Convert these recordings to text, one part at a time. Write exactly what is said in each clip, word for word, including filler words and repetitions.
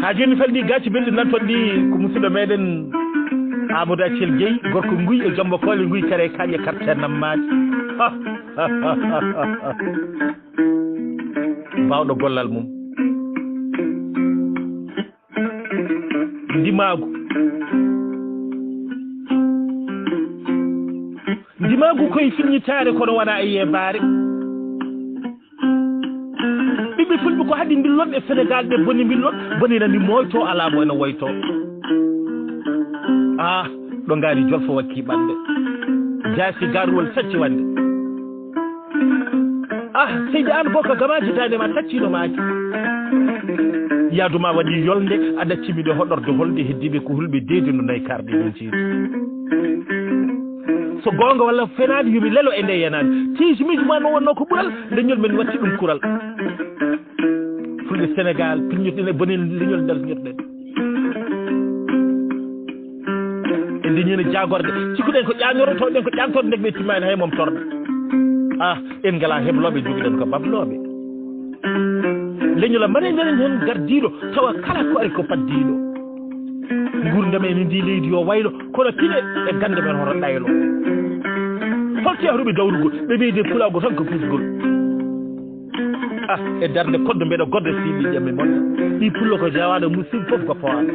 A joni falndi gaaci belɗi nan toon ɗi ko musidɗo meɗen Amadou Accel Gueye, gorko nguy e jombo koole nguy kare kañƴe karte nammaade. Bawɗo gollal mum. Ndimaagu. Ndimaagu koye filñitaare kono wona e yeebaare. Ɓiɓɓe fulɓe ko haɗi mbillon e Sénégal ɓe boni mbillon, bonirani moyto alaa mo ene woyto. Ah, ɗo ngaari jolfo wakki ɓande. Jaasi garuwol sacci wande. Ah, seydi an bokka gamaji dande ma tacciɗo maaki. Yaadu ma waɗi yolnde, a ɗaccimi nde hoɗorde holde heddiɓe ko hulɓe deedi no nayi karɗe ɗum ceedi. So goonga walla fenaade, yo mi lelo e nde yenaande. Tiiji miijo ma no wonno ko ɓural, leñol men watti ɗum kural. Fulɓe Sénégal, piññoɗen e bone leñol darñoɗen. En dañiino jaagorde, cikkuɗen ko ƴaañorotooɗen, ko ƴaantorde nden ɓe timmaani hay momtorde. Ah, en ngalaa heblooɓe, jogiɗen ko bablooɓe. Leñol a mbaɗe ndenen heen gardiiɗo, tawa kala ko ari ko paddiiɗo. Nguurndam en ndi leydi yo waylo, kono pine e gannde men hoto ɗaylo. Holto yahruɓe dawrugol, ɓe ɓeyde pulaagu tan ko pusgol. Ah, e darnde koddo mbeɗa goddo siɗi jam e mon. Ɗi pullo ko jawaɗo musidɗo fof ko fawaɗo.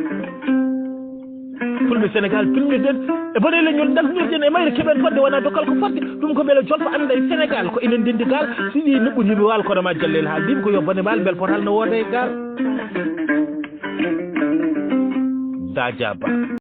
Fulɓe Sénégal, pilmirɗen e bone leñol, daltinirɗen e mayre keɓen fodde wona dokkal ko fodde. Ɗum ko beele jolfo annda e Sénégal, ko enen ndendi gaal, siɗi neɓɓu niɓi waal kono ma jallel haal. Mbimi ko yo bone maal bel potal no wooda e gaal. Daja Ba.